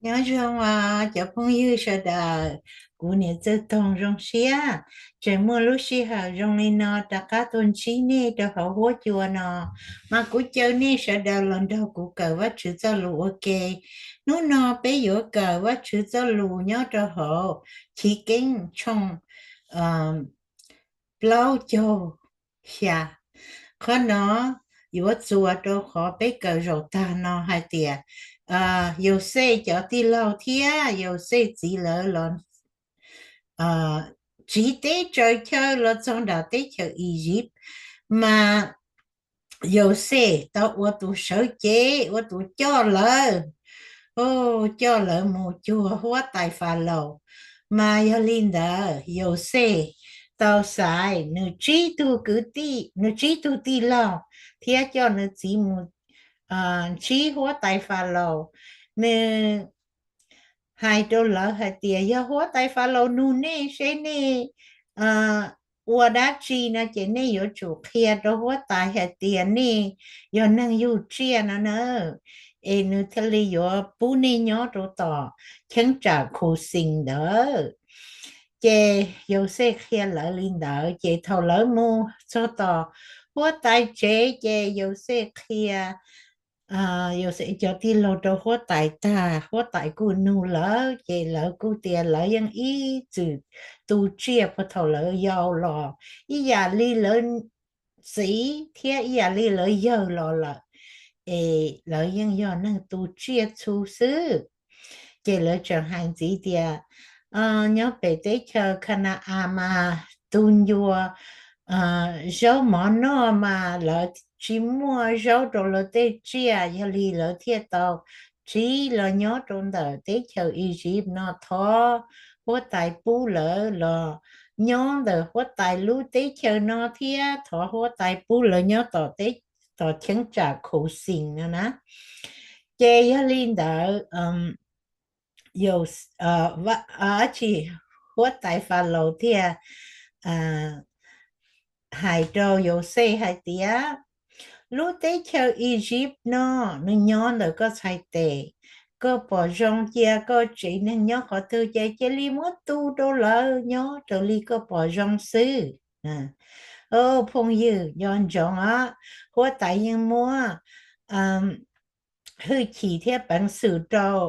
Nyob zoo os cov phooj ywg sawv daws, kuv niam Txawj Toog zoo siab tseem muaj lub sij hawm zoo li no rov qab tuaj ntsib nej rau hauv huab cua no. Mas kuv caw nej sawv daws los nrog kuv kawm Vajtswv txoj lus ua ke. Hnub no peb yuav kawm Vajtswv txoj lus nyob rau hauv Chiv Keeb tshooj plaub caug xya. Qhov no yuav txuas rau qhov peb kawm zaum tag no hais tias Yauxej cov tij laug thiab Yauxej txiv lawv los tsiv teb tsaws chaw los txog nram teb chaws Iziv, mas Yauxej tau ua tus sawv cev, ua tus coj lawv, coj lawv mus cuag huab tais Falaus. Mas yog li ntawd Yauxej tau xaiv nws tsib tug kwv tij, nws tsib tug tij laug thiab coj nws txiv mus ntsib huab tais Falaus. Nws hais rau lawv hais tias yog huab tais Falaus nug nej seb nej ua dab tsi no ces nej yuav tsum qhia rau huab tais hais tias nej yog neeg yug tsiaj no na, es nws thiaj li yuav pub nej nyob rau tom cheeb tsam Khuxees ntawd. Ces Yauxej qhia lawv li ntawd, ces thaum lawv mus txog tom huab tais tsev ces Yauxej qhia Yauxej cov tij laug rau huab tais tag, huab tais kuj nug lawv, ces lawv kuj tias lawv yeej ib txwm tu tsiaj puag thaum lawv yau los, ib yam li lawv txiv thiab ib yam li lawv yawg los lawm, es lawv yeej yog neeg tu tsiaj txhu xwb. Ces lawv tseem hais ntxiv tias nyob pem teb chaws Khana-as mas tus ncua zaub mov noj mas lawv tsis muaj zaub rau lawv tej tsiaj, yog li lawv thiaj tau tsiv los nyob rau ntawm teb chaws Iziv no. Thov huab tais pub lawv los nyob ntawm huab tais lub teb chaws no thiab thov huab tais pub lawv nyob tom teb, tom cheeb tsam Khuxees no na. Ces yog li ntawd, yog tsis, huab tais Falaus thiaj hais rau Yauxej hais tias lub teb chaws Iziv no nws nyob ntawm koj txhais tes, koj pom zoo cia koj tsev neeg nyob qhov twg ces cia li muab tu rau lawv nyob raws li koj pom zoo xwb. Phooj ywg, nco ntsoov os, huab tais yeej muab hwj chim thiab peev xwm rau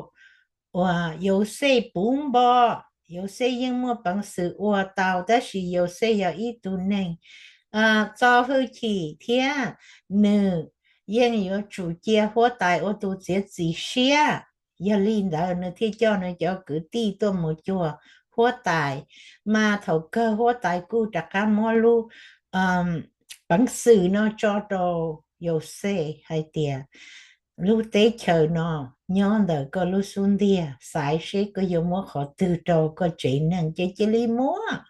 uas Yauxej puv npo. Yauxej yeej muaj peev xwm ua tau, tab sis Yauxej yog ib tug neeg txo hwj chim thiab nws yeej yuav tsum cia huab tais ua tus txiav txim siab. Yog li ntawd nws thiaj coj nws cov kwv tij tuaj mus cuag huab tais, mas thaum kawg huab tais kuj rov qab muab lub peev xwm no tso rau Yauxej hais tias lub teb chaws no nyob ntawm koj lub xub ntiag, xaiv seb koj yuav muab qhov twg rau koj tsev neeg ces cia li muab.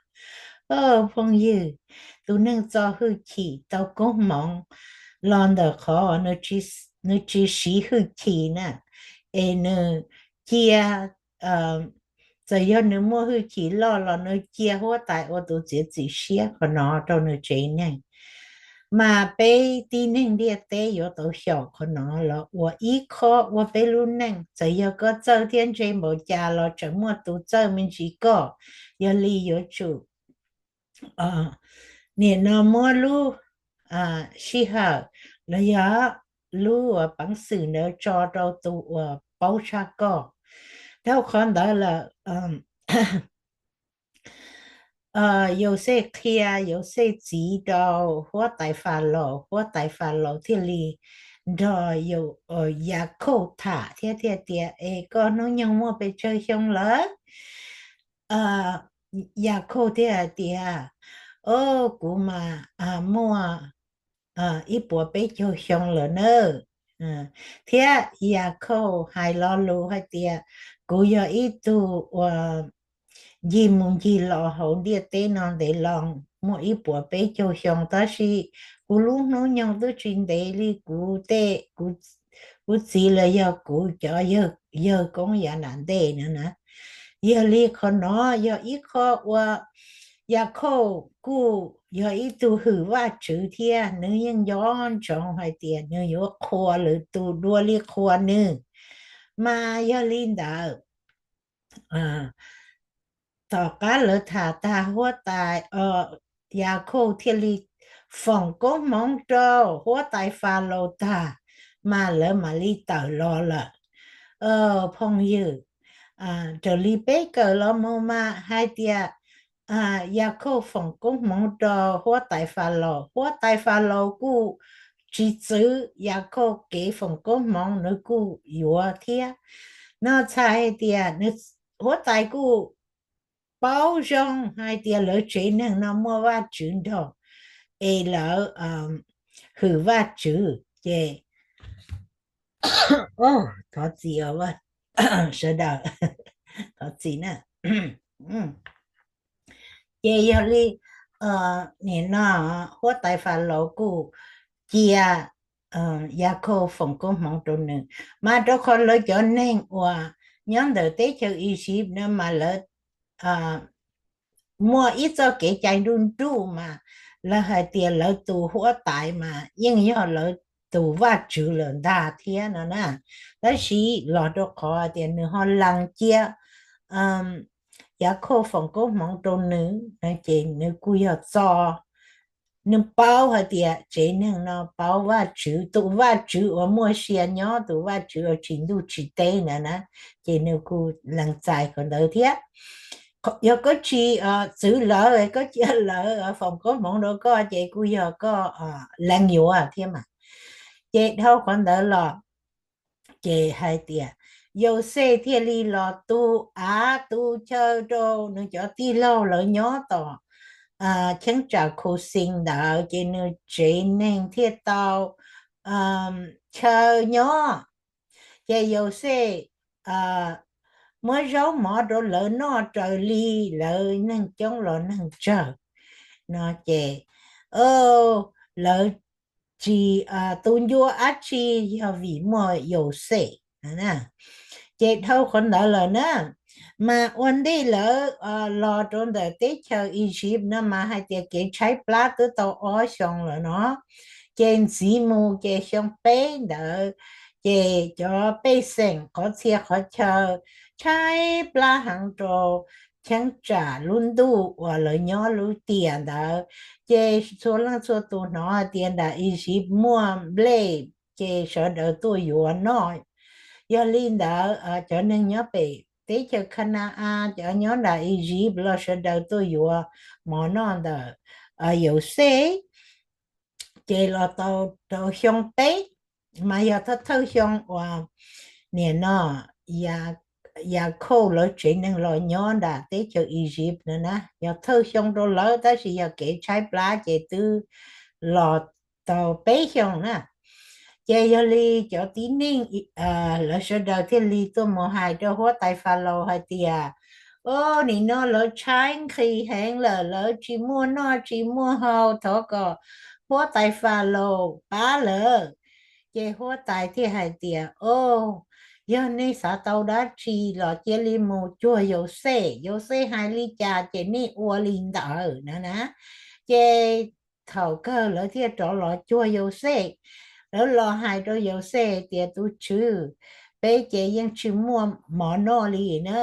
Phooj ywg, tus neeg txo hwj chim tau koob hmoov los ntawm qhov nws tsis siv hwj chim na, es nws cia, txawm yog nws muaj hwj chim loj los nws cia huab tais ua tus txiav txim siab qhov no rau nws tsev neeg. Mas peb tib neeg ntiaj teb yuav tau xyaum qhov no los ua ib qho ua peb lub neej. Txawm yog koj txawj thiab ntse npaum cas los tseem muaj tus txawj me ntsis koj. Yog li yuav tsum nim no muab lub sij hawm los yog lub uas peev xwm ntawd tso rau tus uas paub tshaj koj. Dhau qhov ntawd lawm, Yauxej qhia Yauxej txiv rau huab tais Falaus, huab tais Falaus thiaj li nrog Yakhauj tham thiab thiaj tias, Es koj hnub nyoog muaj pes tsawg xyoo lawm? Yakhauj thiaj hais tias, O, kuv mas muaj ib puas peb caug xyoo lawm na. Thiab Yakhauj hais lo lus hais tias, Kuv yog ib tug uas ncig mus ncig los hauv ntiaj teb no ntev loo, muaj ib puas peb caug xyoo, tab sis kuv lub hnub nyoog twb tsis ntev li kuv tej, kuv txiv los yog kuv cov yawg koob yav nram ntej no na. Yog li qhov no yog ib qho uas Yakhauj kuj yog ib tug hwm Vajtswv thiab nws yeej nco ntsoov hais tias nws yuav qhuas lwm tus dua li qhuas nws. Mas yog li ntawd, tom qab lawv tham tag huab tais, Yakhauj thiaj li foom koob hmoov rau huab tais Falaus tag, mas lawv mam li tawm los lawm. Phooj ywg, raws li peb kawm los mus mas hais tias Yakhauj foom koob hmoov rau huab tais Falaus, huab tais Falaus kuj tsis txwv Yakhauj kev foom koob hmoov, nws kuj yuav thiab. No txhais hais tias huab tais kuj paub zoo hais tias lawv tsev neeg no muaj Vajtswv nrog, es lawv hwm Vajtswv ces, thov txim, sawv daws, thov txim na. Ces yog li nim no huab tais Falaus kuj cia Yakhauj foom koob hmoov rau nws, mas rau qhov lawv cov neeg uas nyob ntawm teb chaws Iziv no mas lawv muaj ib txoj kev cai nruj nruj mas lawv hais tias lawv tus huab tais mas yeej yog lawv tus vaj tswv lawm ntag thiab no na. Tab sis los rau qhov tias nws ho lees cia Yakhauj foom koob hmoov rau nws no ces nws kuj yog txo, nws paub hais tias tsev neeg no paub Vaj Tswv, tus Vaj Tswv uas muaj sia nyob, tus Vaj Tswv uas tsis ntuj tsis teb ntawd na, ces nws kuj lees txais qhov ntawd thiab. Yog koj tsis txwv lawv, koj cia lawv foom koob hmoov rau koj ces kuj yog koj lees yuav thiab mas. Ces dhau qhov ntawd los ces hais tias Yauxej thiaj li los tu av tu chaw rau nws cov tij laug lawv nyob tom cheeb tsam Khuxees ntawd, ces nws tsev neeg thiaj tau chaw nyob. Ces Yauxej muab zaub mov rau lawv noj raws li lawv neeg coob los neeg tsawg no ces lawv tsis tu ncua dab tsi, yog vim muaj Yauxej. Ces dhau qhov ntawd lawm na, mas ua ntej lawv los rau ntawm teb chaws Iziv no mas hais tias kev tshaib plab twb tau ob xyoo lawm no. Ces ntxiv mus ces xyoo peb ntawd, ces cov pej xeem qhov txhia qhov chaw tshaib plab heev rau cheeb tsam lub ntuj uas lawv nyob lub tiam ntawd. Ces txhua leej txhua tus hnov hais tias nram Iziv muaj nplej, ces sawv daws tuaj yuav noj. Yog li ntawd cov neeg nyob pem teb chaws Khana-as, cov nyob nram Iziv los sawv daws tuaj yuav mov noj ntawm Yauxej. Ces los tau rau xyoo peb, mas yog thawj thawj xyoo uas nim no Yakhauj lawv tsev neeg los nyob nram teb chaws Iziv no na, yog thawj xyoo rau lawv, tab sis yog kev tshaib plab ces twb los tau peb xyoo na. Ces yog li cov tib neeg lawv sawv daws thiaj li tuaj mus hais rau huab tais Falaus hais tias, o, nim no lawv tshaib nqhis heev lawm, lawv tsis muaj noj tsis muaj haus, thov kom huab tais Falaus pab lawv. Ces huab tais thiaj hais tias, o, yog nej xav tau dab tsi los cia li mus cuag Yauxej, Yauxej hais li cas ces nej ua li ntawd na na. Ces thaum kawg lawv thiaj rov los cuag Yauxej. Lawv los hais rau Yauxej tias, tus tswv, peb ces yeej tsis muaj mov noj li na,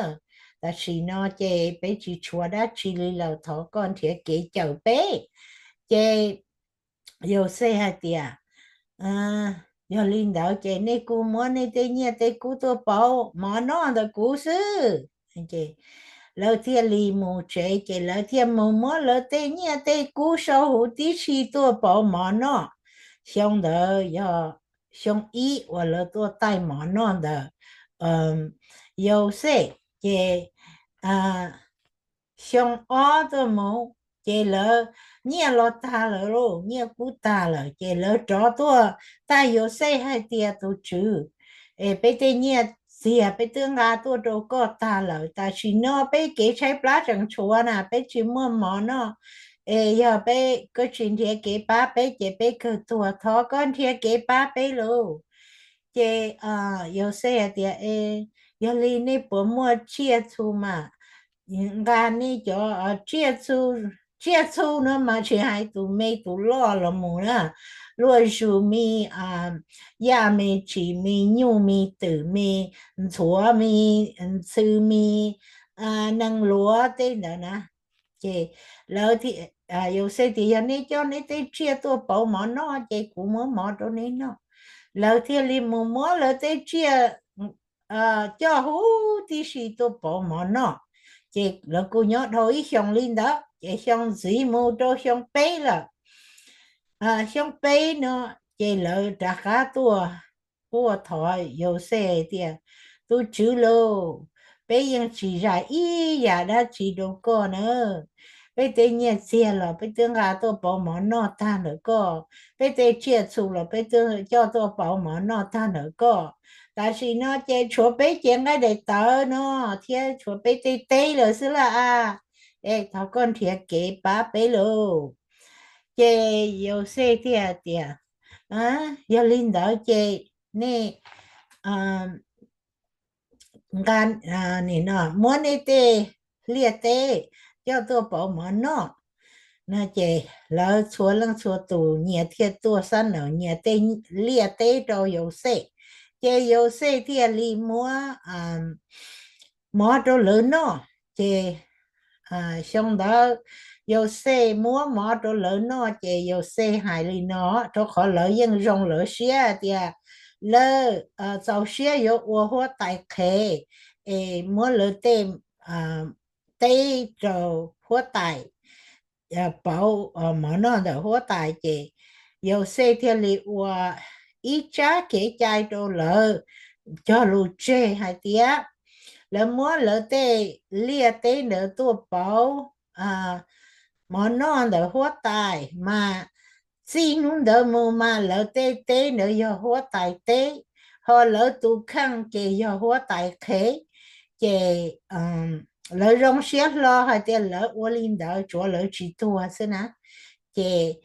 tam sim no ces peb tsis tshuav dab tsi li lawm, thov koj nrhiav kev cawm peb. Ces Yauxej hais tias, yog li ntawd ces nej kuj muab nej tej nyiaj tej kub tuaj pauv mov noj ntawm kuv xwb. Lawv thiaj li mus tsev, ces lawv thiaj mus muab lawv tej nyiaj tej kub sau huv tib si tuaj pauv mov noj. Xyoo ntawd yog xyoo ib uas lawv tuaj taij mov noj ntawm Yauxej. Ces xyoo ob tuaj mus, ces lawv nyiaj los tag lawm lauj, nyiaj kub tag lawm, ces lawv rov tuaj taij Yauxej hais tias, tus tswv, es peb tej nyiaj txiag peb twb nqa tuaj rau koj tag lawm, tam sim no peb kev tshaib plab tseem tshuav na, peb tsis muaj mov noj, es yog peb, koj tsis nrhiav kev pab peb ces peb kawg tuag, thov koj nrhiav kev pab peb lauj. Ces Yauxej hais tias, e, yog li nej puas muaj tsiaj txhu mas nqa nej cov tsiaj txhu tsiaj txhu no mas tsis hais tus me tus loj los mus na, luaj zus me, yaj me tsis me, nyuj me twm me, ntxhuav me, ntxhw me, neeg luav tej ntawd na. Ces lawv, Yauxej tias, yog neb coj neb tej tsiaj tuaj pauv mov noj ces kuv muab mov rau neb noj. Lawv thiaj li mus muab lawv tej tsiaj coj huv tib si tuaj pauv mov noj. Ces lawv kuj nyob dhau ib xyoos li ntawd, ces xyoo ntxiv mus rau xyoo peb lawm. Xyoo peb no ces lawv rov qab tuaj, tuaj thov Yauxej tias, tus tswv lauj, peb yeej tsis zais ib yam dab tsi rau koj na. Peb tej nyiaj txiag los peb twb nqa tuaj pauv mov noj tag ntawm koj, peb tej tsiaj txhu los peb twb coj tuaj pauv mov noj tag ntawm koj. Tam sim no ces tshuav peb cev nqaij daim tawv no thiab tshuav peb tej teb lawm xwb laj a. Es thov koj nrhiav kev pab peb lauj. Ces Yauxej thiaj tias, yog li ntawd ces nej nqa, muab nej tej liaj teb coj tuaj pauv mov noj. No ces lawv txhua leej txhua tus nyias thiaj tuaj xab naws nyias tej liaj teb rau Yauxej. Ces Yauxej thiaj li muab mov rau lawv noj. Ces xyoo ntawd Yauxej muab mov rau lawv noj ces Yauxej hais li no, rau qhov lawv yeej zoo lawv siab tias lawv txaus siab yuav ua huab tais qhev es muab lawv tej teb rau huab tais pauv mov noj ntawm huab tais. Ces Yauxej thiaj li ua ib tsab kev cai rau lawv cog lus tseg hais tias lawv muab lawv tej liaj teb ntawd tuaj pauv mov noj ntawm huab tais mas txij hnub ntawd mus mas lawv tej teb ntawd yog huab tais teb, ho lawv tus kheej ces yog huab tais qhev. Ces lawv zoo siab hlo hais tias lawv ua li ntawd tsuav lawv tsis tuag xwb na. Ces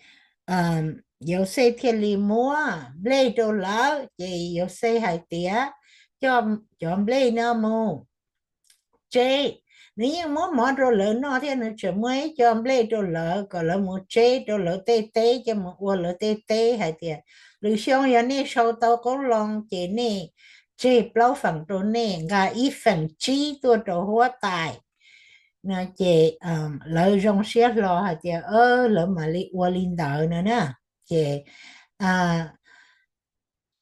Yauxej thiaj li muab nplej rau lawv. Ces Yauxej hais tias, coj cov nplej no mus tseb. Nws yeej muab mov rau lawv noj thiab nws tseem muab ib co nplej rau lawv kom lawv mus tseb rau lawv tej teb, coj mus ua lawv tej teb hais tias, lwm xyoo yog nej sau tau qoob loo ces nej tseg plaub feem rau nej, nqa ib feem tsib tuaj rau huab tais. Ces lawv zoo siab hlo hais tias lawv mam li ua li ntawd no na. Ces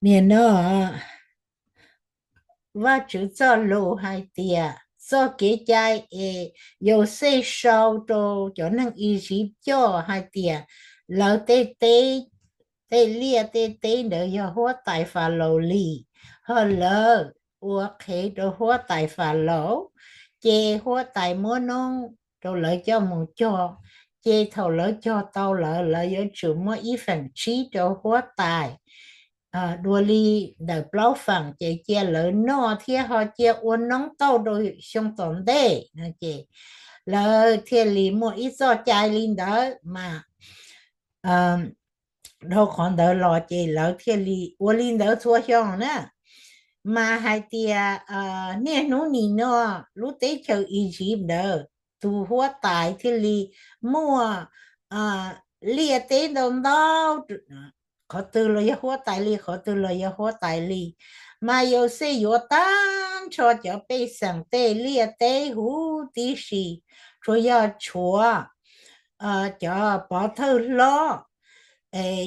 nim no Vajtswv txoj lus hais tias txoj kev cai es Yauxej sau rau cov neeg Iziv coj hais tias lawv tej teb, tej liaj tej teb ntawd yog huab tais Falaus li, ho lawv ua qhev rau huab tais Falaus, ces huab tais muab noob rau lawv coj mus cog, ces thaum lawv cog tau lawm lawv yuav tsum muab ib feem tsib rau huab tais. Dua li ntawm plaub feem ces cia lawv noj thiab ho cia ua noob tauj rau xyoo tom ntej no. Ces lawv thiaj li muaj ib txoj cai li ntawd mas dhau qhov ntawd los ces lawv thiaj li ua li ntawd txhua xyoo na. Mas hais tias niaj hnub nim no lub teb chaws Iziv ntawd tus huab tais thiaj li muaj liaj teb ntau ntau, qhov twg los yog huab tais li, qhov twg los yog huab tais li. Mas Yauxej yuav tag nrho cov pej xeem tej liaj teb huv tib si, tsuas yog tshuav cov pov thawj hlob,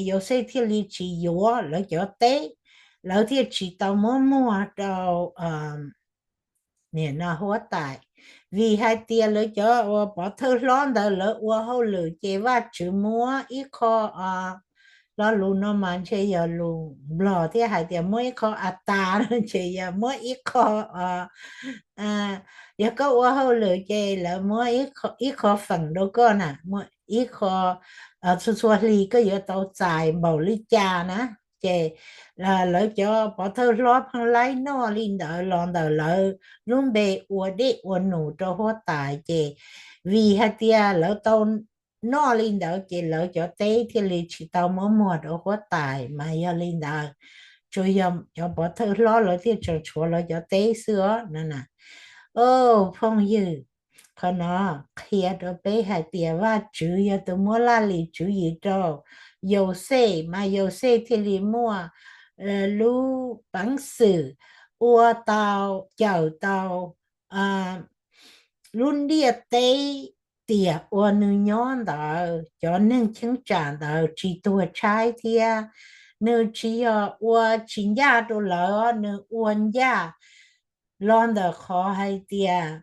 Yauxej thiaj li tsis yuav lawv cov teb, lawv thiaj tsis tau muab muag rau nim no huab tais. Vim hais tias lawv cov uas pov thawj hlob ntawd lawv ua hauj lwm ces Vajtswv muab ib qho, lo lus no mas ntshe yog lus Nplog thiab hais tias muab ib qho a tas no ces yog muab ib qho, yog koj ua hauj lwm ces lawv muab ib qho feem rau koj na, muab ib qho, txhua txhua hli koj yuav tau txais npaum li cas na. Ces lawv cov pov thawj hlob pheej laib noj li ntawd los ntawm lawv lub npe ua dej ua num rau huab tais. Ces vim hais tias lawv tau noj li ntawd ces lawv cov teb thiaj li tsis tau muab muag rau huab tais. Mas yog li ntawd, tsuas yog cov pov thawj hlob lawv thiaj tseem tshuav lawv cov teb xwb os no na. Phooj ywg, qhov no qhia rau peb hais tias Vajtswv yog tus muab laj lim tswv yim rau Yauxej, mas Yauxej thiaj li muaj lub peev xwm ua tau, cawm tau lub ntiaj teb tiam uas nws nyob ntawd cov neeg cheeb tsam ntawd tsis tuag tshaib thiab. Nws tsis yog ua tsis ncaj rau lawv, nws ua ncaj los ntawm qhov hais tias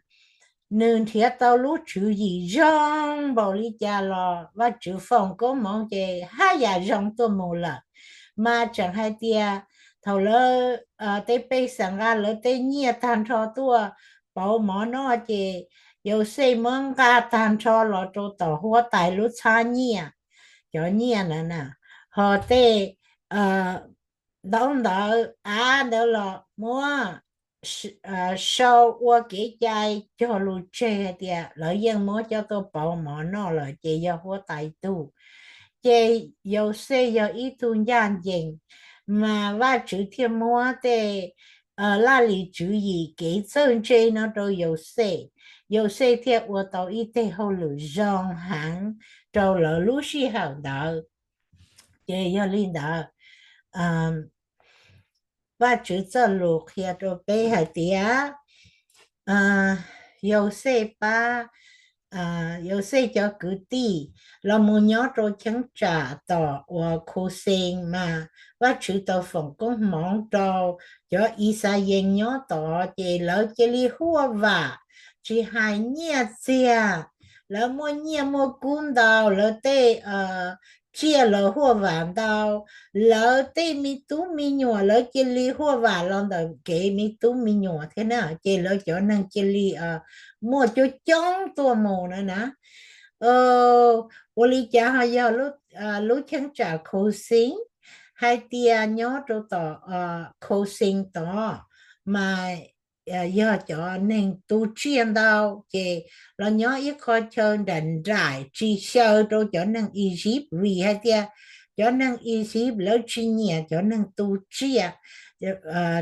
nws nrhiav tau lub tswv yim zoo npaum li cas los Vajtswv foom koob hmoov ces haj yam zoo tuaj mus lawm. Mas tseem hais tias thaum lawv tej pej xeem nqa lawv tej nyiaj tag nrho tuaj pauv mov noj ces Yauxej muab nqa tag nrho los rau tom huab tais lub txhab nyiaj, cov nyiaj na, ho tej ntaub ntawv av ntawd los muab sau ua kev cai cog lus tseg hais tias lawv yeej muab coj tuaj pauv mov noj lawm ces yog huab tais tug. Ces Yauxej yog ib tug ncaj ncees, mas Vajtswv thiaj muab tej laj lim tswv yim kev txawj ntse no rau Yauxej. Yauxej thiaj ua tau ib teg hauj lwm zoo heev rau lawv lub sij hawm ntawd. Ces yog li ntawd, Vajtswv txoj lus qhia rau peb hais tias Yauxej pab, Yauxej cov kwv tij los mus nyob rau cheeb tsam tom uas Khauxees mas Vajtswv tau foom koob hmoov rau cov Yixayees nyob tod ces lawv cia li huaj vam, tsis hais nyiaj txiag, lawv muaj nyiaj muaj kub ntau, lawv tej tsiaj los huaj vam ntau, lawv tej me tub me nyuam lawv cia li huaj vam los ntawm kev me tub me nyuam thiab na, ces lawv cov neeg cia li muaj coob coob tuaj mus na na. Ua li cas ho yog lub cheeb tsam Khauxees, hais tias nyob rau tom Khauxees tod mas yog cov neeg tu tsiaj ntau, ces los nyob ib qho chaw nraim nraim tsis xyaw rau cov neeg Iziv, vim hais tias cov neeg Iziv lawv tsis nyiam cov neeg tu tsiaj,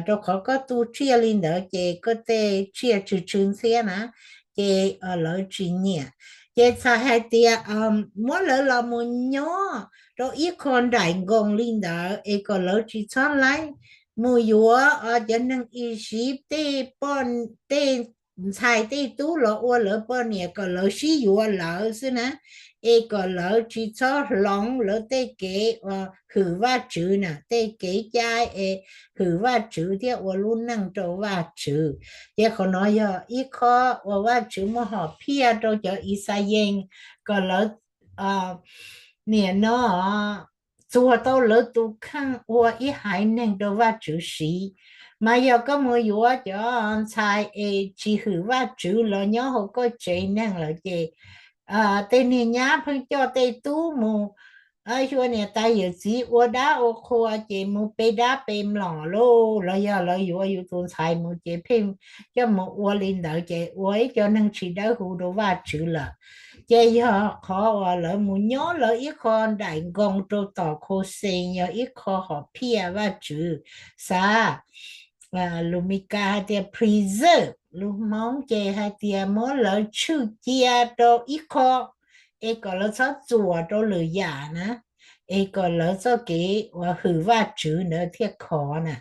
rau qhov koj tu tsiaj li ntawd ces koj tej tsiaj tsw tsw ntxhiab na, ces lawv tsis nyiam. Ces txhais hais tias muab lawv los mus nyob rau ib qho nraim nkoos li ntawd es kom lawv tsis txhob laib mus yuav cov neeg Iziv tej poj, tej ntxhais tej tub los ua lawv poj niam, kom lawv sib yuav lawv xwb na, es kom lawv tsis txhob hloov lawv tej kev uas hwm Vajtswv na, tej kev cai es hwm Vajtswv thiab ua lub neej rau Vajtswv. Ces qhov no yog ib qho uas Vajtswv muaj hom phiaj rau cov Yixayees kom lawv nim no txuag tau lawv tus kheej ua ib haiv neeg rau Vajtswv siv. Mas yog koj mus yuav cov ntxhais es tsis hwm Vajtswv los nyob hauv koj tsev neeg lawm ces tej niag nyab pheej coj tej tub mus, xyuas niam tais yawm txiv ua dab ua qhua ces mus pe dab pe mlom lauj, los yog lawv yuav yus tus ntxhais mus ces pheej coj mus ua li ntawd ces ua ib co neeg tsis dawb huv rau Vajtswv lawm. Ces yog qhov uas lawv mus nyob lawv ib qho nraim nkoos rau tom Khauxees yog ib qho hom phiaj Vajtswv xav, lus Meskas hais tias preserve, lus Hmoob ces hais tias muab lawv tshwj cia rau ib qho es kom lawv txhob txuam rau lwm yam na, es kom lawv txoj kev uas hwm Vajtswv ntawd thiaj khov na.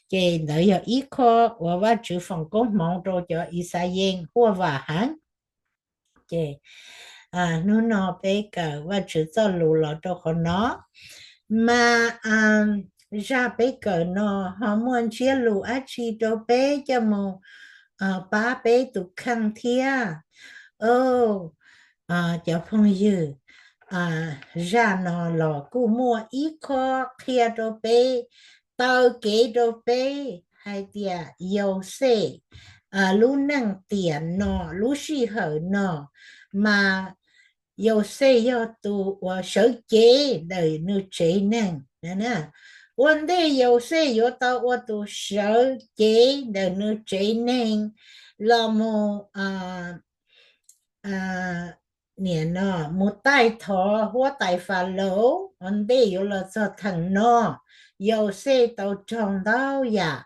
Ces ntawd yog ib qho uas Vajtswv foom koob hmoov rau cov Yixayees huaj vam heev. Ces hnub no peb kawm Vajtswv txoj lus los rau qhov no, mas zaj peb kawm no ho muaj ntsiab lus dab tsi rau peb coj mus pab peb tus kheej thiab? Cov phooj ywg, zaj no los kuj muaj ib qho qhia rau peb, taw kev rau peb hais tias Yauxej lub neej tiam no, lub sij hawm no, mas Yauxej yog tus uas sawv cev ntawm nws tsev neeg. Ua ntej Yauxej yuav tau ua tus sawv cev ntawm nws tsev neeg los mus, nim no mus taij thov huab tais Falaus, ua ntej yuav los txog theem no, Yauxej tau raug ntau yam.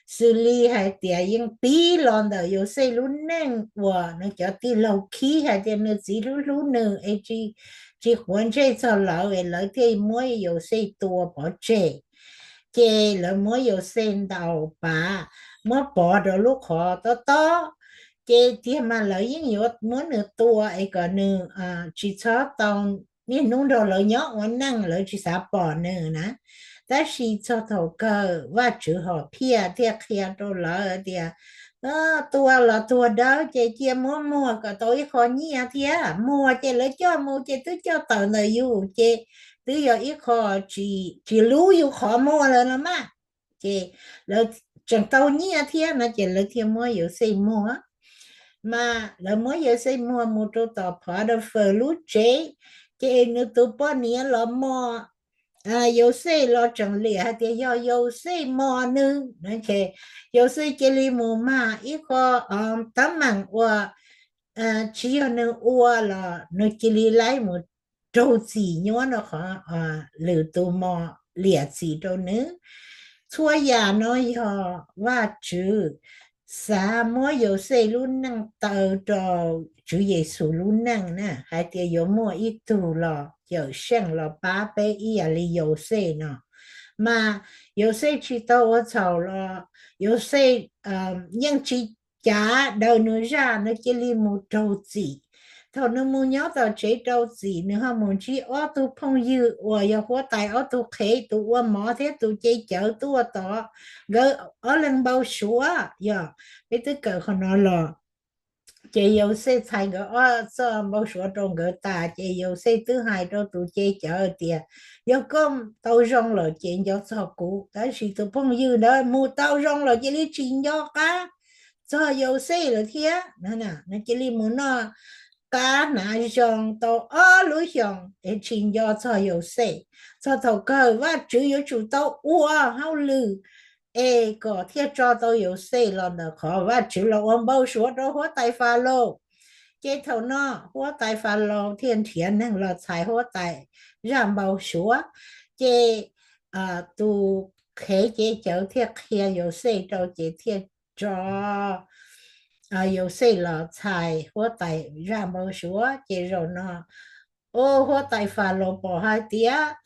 xws li hais tias yeej pib los ntawm Yauxej lub neej uas nws cov tij laug khib hais tias nws txiv hlub hlub nws es tsis quav ntsej txog lawv es lawv thiaj muab Yauxej tua pov tseg. Ces lawv muab Yauxej ntaus pav, muab pov rau lub qhov tob tob. Ces tiag mas lawv yeej yuav muab nws tua es kom nws tsis txhob tau niaj hnub nrog lawv nyob ua neej, lawv tsis xav pom nws na. Tab sis txog thaum kawg Vajtswv hom phiaj thiaj qhia rau lawv tias tua los tuag dawb ces cia muab muag kom tau ib qho nyiaj thiab. Muag ces lawv coj mus ces twb coj tawm ntawm yus ces twb yog ib qho tsis lub yus qhov muag lawm no mas. Ces lawv tseem tau nyiaj thiab no ces lawv thiaj muab Yauxej muag. Mas lawv muab Yauxej muag mus rau tom Phov Daws Fawm lub tsev, ces nws tus poj niam los mos Yauxej los tseem liam hais tias yog Yauxej mos nws. Yauxej cia li mus mag ib qho teeb meem uas tsis yog nws ua los nws cia li laib mus raug txim nyuab no qhov lwm tus mos liam txim rau nws. Txhua yam no yog Vajtswv xav muab Yauxej lub neej taw rau Tswv Yexus lub neej na, hais tias yuav muaj ib tug los cawm seej los pab peb ib yam li Yauxej no. Mas Yauxej tsis tau ua txhaum los Yauxej yeej tsis cav daws nws zaj, nws cia li mus raug txim. Thaum nws mus nyob tom tsev rau txim, nws ho mus ntsib ob tug phooj ywg uas yog huab tais ob tug qhev, tus ua mov thiab tus ce cawv tuaj tom nkawd ob leeg npau suav. Yog peb twb kawm qhov no los, ces Yauxej txhais nkawd ob txoj npau suav rau nkawd tas, ces Yauxej twb hais rau tus ce cawv tias, yog koj tau zoo lawm ces nco txog kuv. Tab sis tus phooj ywg ntawd mus tau zoo lawm cia li tsis nco qab txog Yauxej lawm thiab. Nws cia li mus noj qab hnav zoo tau ob lub xyoos es tsis nco txog Yauxej. Txog thaum kawg Vajtswv yuav tsum tau ua hauj lwm es kom thiaj tso tau Yauxej los ntawm qhov Vajtswv los ua npau suav rau huab tais Falaus. Ces thaum no huab tais Falaus thiaj nrhiav neeg los txhais huab tais zaj npau suav. Ces tus qhev ce cawv thiaj qhia Yauxej rau ces thiaj tso Yauxej los txhais huab tais zaj npau suav. Ces zaum no huab tais Falaus pom hais tias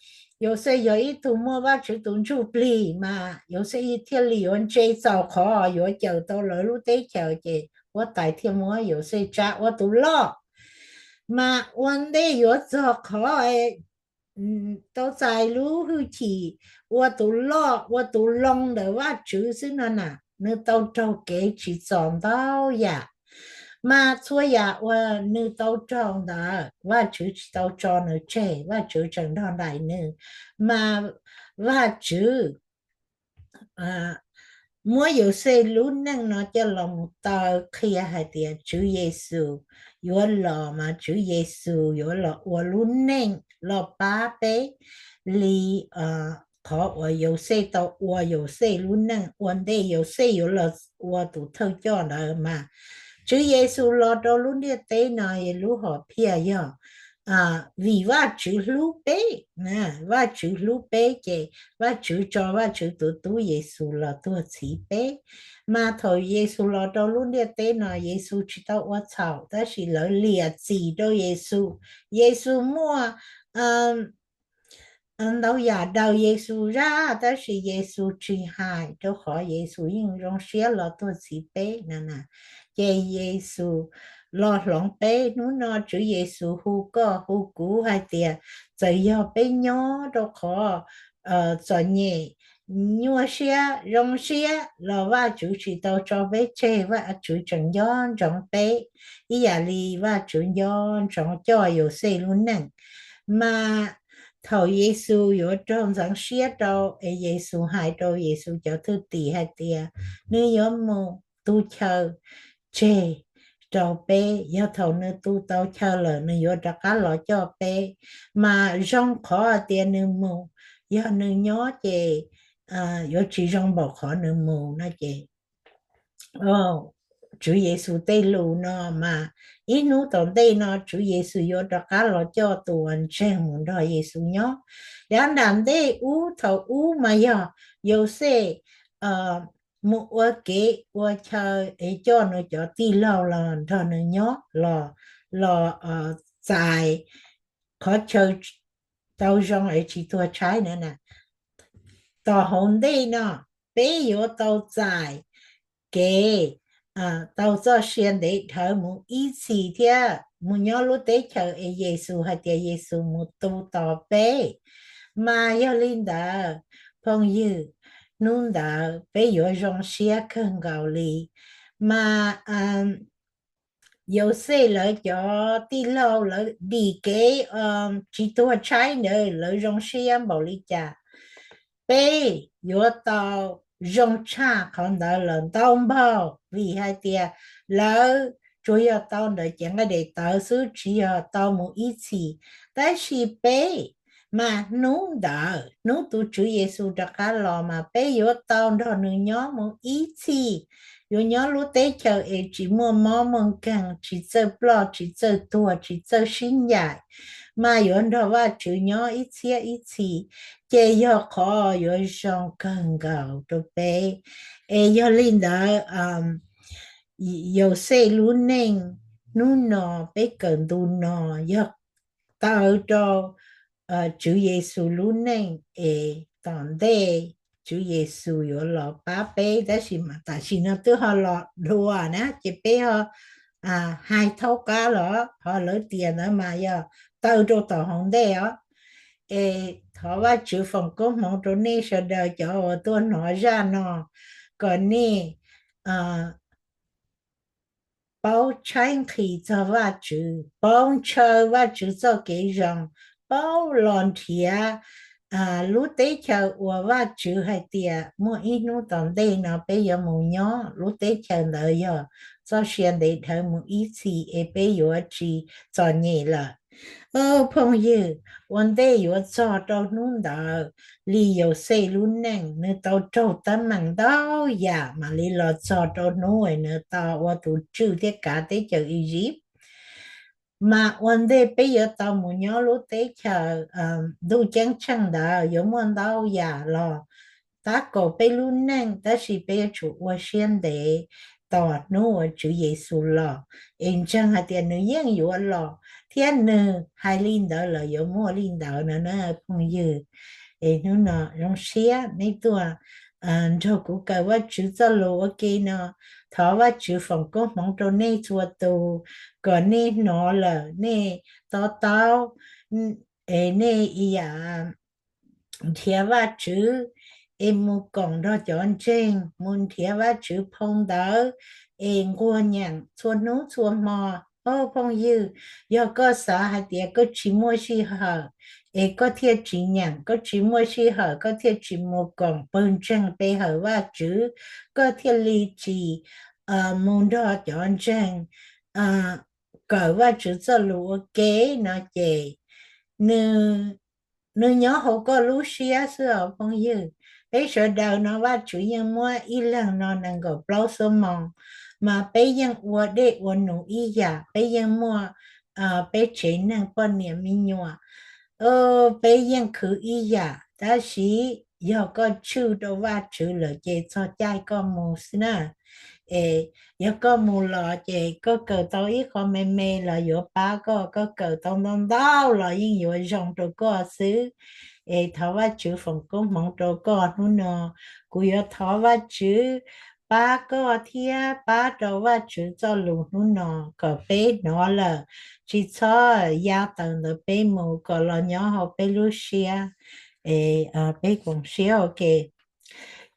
Yauxej yog ib tug muaj Vajtswv tus ntsuj plig mas Yauxej thiaj li yuav ntse txaus qhov yuav cawm tau lawv lub teb chaws, ces huab tais thiaj muab Yauxej tsa ua tus loj. Mas ua ntej yuav txog qhov tau txais lub hwj chim ua tus loj ua tus loo ntawm Vajtswv xwb no na, nws tau raug kev tsim txom ntau yam. Mas txhua yam uas nws tau raug ntawd Vajtswv tsis tau tso nws tseg, Vajtswv tseem nrog nraim nws. Mas Vajtswv muab Yauxej lub neej no coj los mus taw qhia hais tias Tswv Yexus yuav los mas Tswv Yexus yuav los ua lub neej los pab peb li qhov uas Yauxej tau ua Yauxej lub neej ua ntej Yauxej yuav los ua tus thawj coj ntawd mas. Tswv Yexus los rau lub ntiaj teb no lub hom phiaj yog vim Vajtswv hlub peb. Vajtswv hlub peb ces Vajtswv tso Vajtswv tus tub Yexus los tuag txhiv peb. Mas thaum Yexus los rau lub ntiaj teb no Yexus tsis tau ua txhaum tab sis lawv liam txim rau Yexus. Yexus muaj ntau yam daws Yexus zaj tab sis Yexus tsis hais rau qhov Yexus yeej zoo siab los tuag txhiv peb na. Ces Yexus los hloov peb. Hnub no Tswv Yexus hu koj hu kuv hais tias txawm yog peb nyob rau qhov txom nyem, nyuaj siab, zoo siab los Vajtswv tsis tau tso peb tseg, Vajtswv tseem nco ntsoov peb ib yam li Vajtswv nco ntsoov coj Yauxej lub neej. Mas thaum Yexus yuav raug ntxeev siab rau es Yexus hais rau Yexus cov thwj tim hais tias nws yuav mus tu chaw tseg rau peb, yog thaum nws tu tau chaw lawm nws yuav rov qab los coj peb. Mas zoo qhov hais tias nws mus, yog nws nyob ces yuav tsis zoo npaum qhov nws mus no ces Tswv Yexus tej lus no mas ib hnub tom ntej no Tswv Yexus yuav rov qab los coj tus uas ntseeg mus nrog Yexus nyob. Yav nram ntej ub thaum ub mas yog Yauxej mus ua kev ua chaw es coj nws cov tij laug los nrog nws nyob los, los txais qhov chaw tau zoo es tsis tuag tshaib na. Tom hauv ntej no peb yuav tau txais kev tau txoj sia ntev dhawv mus ib txhis thiab mus nyob lub teb chaws es Yexus hais tias Yexus mus tu tos peb. Mas yog li ntawd phooj ywg, hnub ntawd peb yuav zoo siab kawg nkaus li. Mas Yauxej lawv cov tij laug lawv dim kev tsis tuag tshaib ntawd lawv zoo siab npaum li cas, peb yuav tau zoo tshaj qhov ntawd lawm ntau npaug, vim hais tias lawv tsuas yog tau ntawm cev nqaij daim tawv xwb tsis yog tau mus ib txhis. Tab sis peb mas hnub ntawd hnub tus Tswv Yexus rov qab los mas peb yuav tau nrog nws nyob mus ib txhis, yuav nyob lub teb chaws es tsis muaj mob muaj nkeeg, tsis txawj ploj tsis txawj tuag tsis txawj sib ncaim, mas yuav nrog Vajtswv nyob ib txhiab ib txhis, ces yog qhov yuav zoo kawg nkaus rau peb. Es yog li ntawd Yauxej lub neej hnub no peb kawm ntu no yog taw rau Tswv Yexus lub neej es tom ntej Tswv Yexus yuav los pab peb, tab sis mas tam sim no twb ho los dua na ces peb ho hais thaub qab los ho lawv tias ntawd mas yog taw rau tom hauv ntej os. Es thov Vajtswv foom koob hmoov rau nej sawv daws cov uas tuaj hnov zaj no, kom nej paub tshaib nqhis txog Vajtswv, paub ntshaw Vajtswv txoj kev zoo, paub los nrhiav lub teb chaws uas Vajtswv hais tias muaj ib hnub tom ntej no peb yuav mus nyob, lub teb chaws ntawd yog txoj sia ntev dhawv mus ib txhis es peb yuav tsis txom nyem lawm. Phooj ywg, ua ntej yuav txog rau hnub ntawd li Yauxej lub neej nws tau raug teeb meem ntau yam mam li los txog rau hnub nws tau ua tus tswj thiab kav teb chaws Iziv. Mas ua ntej peb yuav tau mus nyob lub teb chaws ntuj ceeb tsheej ntawd yuav muaj ntau yam los tab kaum peb lub neej, tab sis peb yuav tsum ua siab ntev tos hnub uas Tswv Yexus los, es ntseeg hais tias nws yeej yuav los thiab nws hais li ntawd lawm yuav muaj li ntawd no na phooj ywg. Es hnub no zoo siab nej tuaj nrog kuv kawm Vajtswv txoj lus ua ke no. Thov Vajtswv foom koob hmoov rau nej txhua tus, kom nej hnov lawm nej to taub, es nej ib yam nrhiav Vajtswv, es mus koom nrog cov ntseeg, mus nrhiav Vajtswv phau ntawv, es nquag nyeem txhua hnub txhua hmo. Phooj ywg, yog koj xav hais tias koj tsis muaj sij hawm, es koj thiaj tsis nyeem, koj tsis muaj sij hawm koj thiaj tsis mus koom pawg ntseeg pe hawm Vajtswv, koj thiaj li tsis mus nrog cov ntseeg kawm Vajtswv txoj lus ua ke no ces nws nyob hauv koj lub siab xwb os phooj ywg. Peb sawv daws no Vajtswv yeej muab ib leeg no nees nkaum plaub xuab moos, mas peb yeej ua dej ua num ib yam, peb yeej muaj peb tsev neeg poj niam me nyuam, peb yeej khwv ib yam, tab sis yog koj tshwj rau Vajtswv lawm ces txog caij koj mus xwb na. Es yog koj mus los ces koj kawm tau ib qho me me los yuav pab koj, koj kawm tau ntau ntau los yeej yuav zoo rau koj xwb. Es thov Vajtswv foom koob hmoov rau koj hnub no. Kuv yuav thov Vajtswv pab koj thiab pab rau Vajtswv txoj lus hnub no kom peb hnov lawm tsis txhob ya tawm ntawm peb mus, kom los nyob hauv peb lub siab. Es peb koom siab ua ke.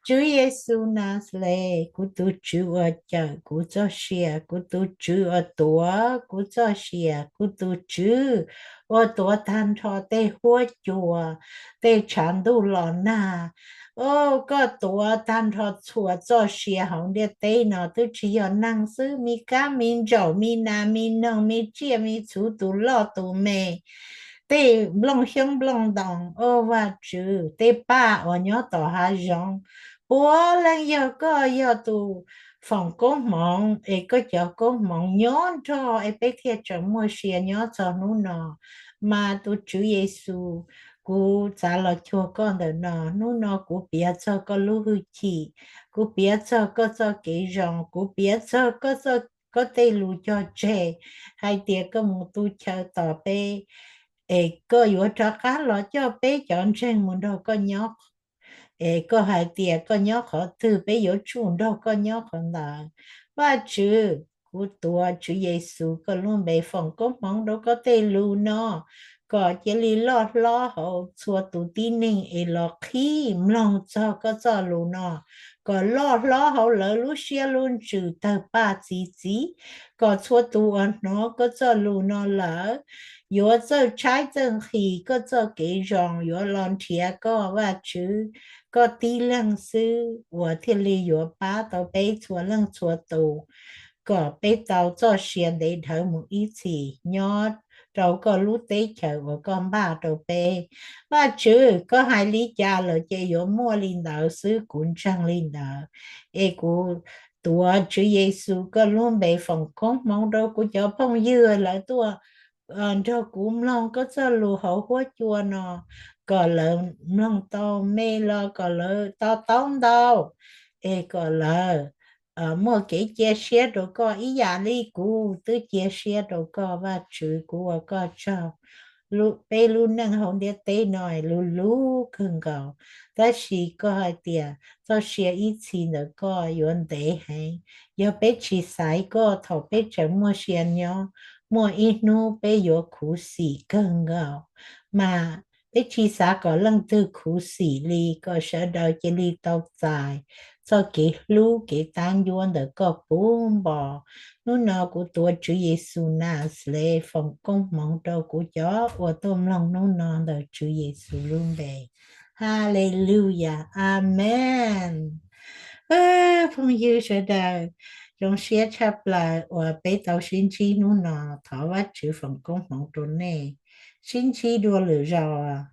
Tswv Yexus Naxales, kuv tus Tswv uas cawm kuv txoj sia, kuv tus Tswv uas tuav kuv txoj sia, kuv tus Tswv uas tuav tag nrho tej huab cua, tej tshav ntuj los nag. Koj tuav tag nrho txhua txoj sia hauv ntiaj teb no, twb tsis yog neeg xwb, me kab me ntsaum, me nas me noog, me tsiaj me txhu, tus loj tus me, tej nplooj xyoob nplooj ntoo, o Vajtswv, tej paj uas nyob tom hav zoov, puav leej yog koj yog tus foom koob hmoov, es koj cov koob hmoov nyob nrog es peb thiaj tseem muaj sia nyob txog hnub no. Mas tus Tswv Yexus, kuv txav los cuag koj ntawm no. Hnub no kuv piav txog koj lub hwj chim, kuv piav txog koj txoj kev zoo, kuv piav txog koj txoj, koj tej lus cog tseg, hais tias koj mus tu chaw tos peb, es koj yuav rov qab los coj peb cov ntseeg mus nrog koj nyob. Es koj hais tias koj nyob qhov twg peb yuav tsum nrog koj nyob qhov ntawd. Vajtswv, kuv tuav Tswv Yexus koj lub npe foom koob hmoov rau koj tej lus no, kom cia li loj hlob hauv txhua tus tib neeg es los qhib mloog txog koj txoj lus no, kom loj hlob hauv lawv lub siab lub ntsws tawg paj txi txiv, kom txhua tus uas hnov koj txoj lus no lawm yuav txawj tshaib txawj nqhis koj txoj kev zoo, yuav los nrhiav koj. Vajtswv, koj tib leeg xwb uas thiaj li yuav pab tau peb txhua leej txhua tus, kom peb tau txoj sia ntev dhawv mus ib txhis nyob rau koj lub teb chaws uas koj npaj rau peb. Vajtswv, koj hais li cas lawm ces yuav muaj li ntawd xwb, kuv ntseeg li ntawd. Es kuv tuav Tswv Yexus koj lub npe foom koob hmoov rau kuv cov phooj ywg lawv tuaj nrog kuv mloog koj txoj lus hauv huab cua no, kom lawv mloog tau me los kom lawv to taub ntau, es kom lawv muaj kev cia siab rau koj ib yam li kuv twb cia siab rau koj. Vajtswv, kuv ua koj tsaug. Peb lub neej hauv ntiaj teb no luv luv kawg nkaus, tab sis koj hais tias txoj sia ib txhis ntawm koj yuav ntev heev. Yog peb tsis xaiv koj thaum peb tseem muaj sia nyob, muaj ib hnub peb yuav khuv xim kawg nkaus. Mas peb tsis xav kom leej twg khuv xim li, kom sawv daws cia li tau txais txoj kev hlub kev tab ncuab ntawm koj puv npo. Hnub no kuv tuav Tswv Yexus Naxales foom koob hmoov rau kuv cov uas tuaj mloog hnub no ntawm Tswv Yexus lub npe. Haleluyas, amees. Phooj ywg sawv daws, zoo siab tshaj plaws uas peb tau sib ntsib hnub no, thov Vajtswv foom koob hmoov rau nej. Sib ntsib dua lwm zaus.